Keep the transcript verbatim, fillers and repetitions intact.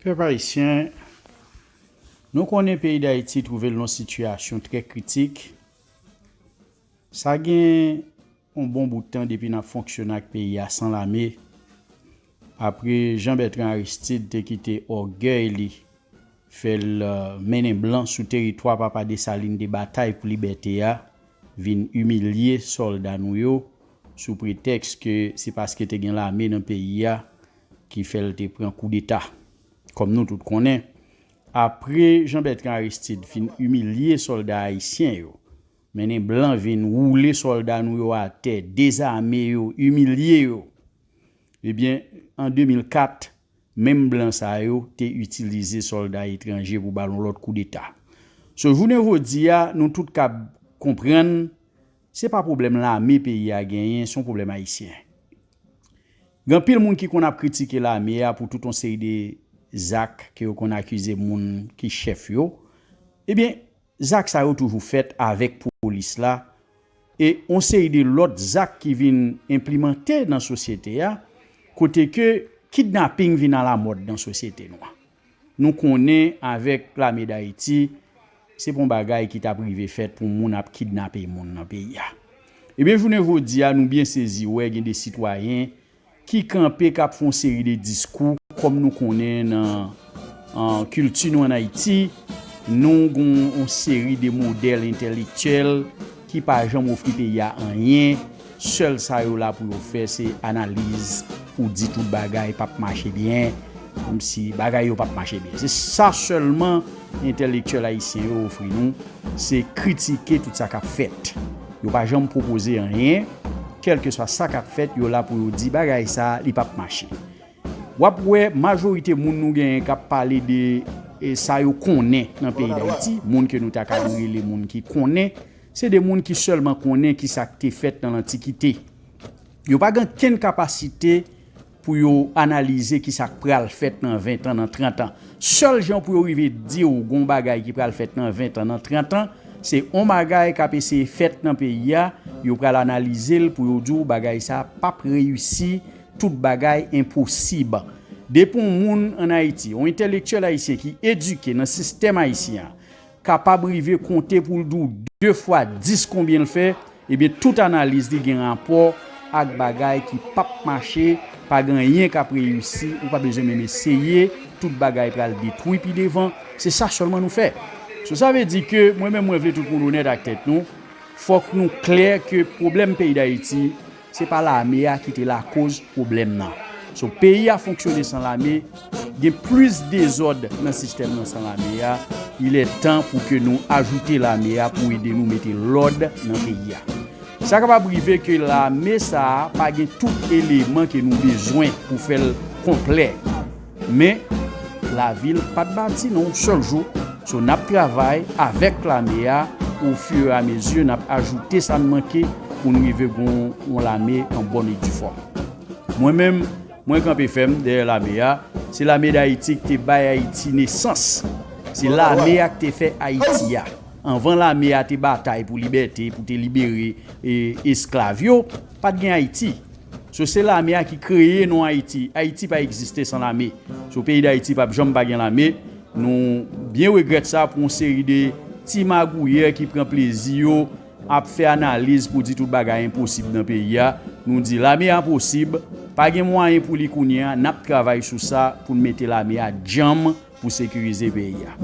Pèp ayisyen, nou konnen peyi Dayiti twouve l nan sitiyasyon trè kritik. Sa gen yon bon bout tan depi n ap fonksyone ak peyi a san lame. Apre Jean Bertrand Aristide te kite ògèy li fè l, euh, mennen blan sou teritwa papa Desalin te batay pou libète a, vin imilye sòlda nou yo sou pretèks ke se paske te gen lame nan peyi a ki fè l te pran koudeta. Kòm nou tout konnen, apre Jean Bertrand Aristide fin imilye sòlda ayisyen yo, mennen blan vin woule sòlda nou yo atè, dezame yo, imilye yo. Ebyen, an de mil kat, menm blan sa yo te itilize sòlda etranje pou ba l yon lòt koudeta. So, jounen jodi a, nou tout kab konprann, se pa pwoblèm lame peyi a genyen, se yon pwoblèm ayisyen. Gen anpil moun ki konn ap kritike lame a pou tout yon seri de zak ke yo konn akize moun ki chèf yo. Ebyen, zak sa yo toujou fèt avèk polis la, e yon seri de lòt zak ki vin enplimante nan sosyete a, kote ke kidnaping vin alamòd nan sosyete nou an. Nou konnen avèk lame Dayiti, se pa yon bagay ki t ap rive fèt pou moun ap kidnape moun nan peyi a. Ebyen, jounen jodi a, nou byen sezi wè gen de sitwayen ki kanpe, k ap fè yon seri de diskou, kòm nou konnen nan, an, kilti nou ann Ayiti, nou gen yon seri de modèl entèlektyèl ki pa janm ofri peyi a anyen. Sèl sa yo la pou yo fè, se analiz pou di tout bagay p ap mache byen, kòmsi bagay yo p ap mache byen. Se sa sèlman entèlektyèl ayisyen yo ofri nou, se kritike tout sa k ap fèt. Yo pa janm pwopoze anyen, kèlkeswa sa k ap fèt, yo la pou yo di bagay sa, li p ap mache. W ap wè majorite moun nou genyen k ap pale de, e, sa yo konnen nan peyi Dayiti, moun ke nou ta ka rele moun ki konnen, se de moun ki sèlman konnen ki sa k te fèt nan lantikite. Yo pa gen kenn kapasite pou yo analize ki sa k pral fèt nan ven tan, nan trant an. Sèl jan pou yo rive di w gon bagay ki pral fèt nan ven tan, nan trant an, se on bagay k ap eseye fèt nan peyi a, yo pral analize l pou yo di w bagay sa p ap reyisi, tout bagay enposib. Depi yon moun ann Ayiti, yon entèlektyèl ayisyen ki edike nan sistèm ayisyen an, kapab rive konte pou l di w de fwa dis konbyen l fè, ebyen, tout analiz li gen rapò ak bagay ki p ap mache, pa gen anyen k ap reyisi, ou pa bezwen menm eseye, tout bagay pral detwi pi devan. Se sa sèlman nou fè. So, sa vle di ke mwen menm, mwen vle tout moun onèt ak tèt nou, fòk nou klè ke pwoblèm peyi Dayiti, se pa lame a ki te lakoz pwoblèm nan. So, peyi a fonksyone san lame, gen plis dezòd nan sistèm nan san lame a, il est temps pou ke nou ajoute lame a pou ede nou mete lòd nan peyi a. Sa kapab rive ke lame sa a pa gen tout eleman ke nou bezwen pou fè l konplè. Men, lavil pa t bati nan yon sèl jou. So, n ap travay avèk lame a, ofiramezi, n ap ajoute sa n manke pou n rive gen yon lame an bòn e di fòm. Mwen menm, mwen kanpe fèm dèyè lame a. Se lame Dayiti ki te bay Ayiti nesans. Se lame a ki te fè Ayiti a. Anvan lame a te batay pou libète, pou te libere, e, esklav yo, pa t gen Ayiti. So, se lame a ki kreye non Ayiti. Ayiti pa egziste san lame. So, peyi Dayiti p ap janm pa gen lame. Nou byen regrèt sa pou yon seri de ti magouyè ki pran plezi yo ap fè analiz pou di tout bagay enposib nan peyi a. Nou di lame a posib, pa gen mwayen pou li kounye a, n ap travay sou sa pou n mete lame a djanm pou sekirize peyi a.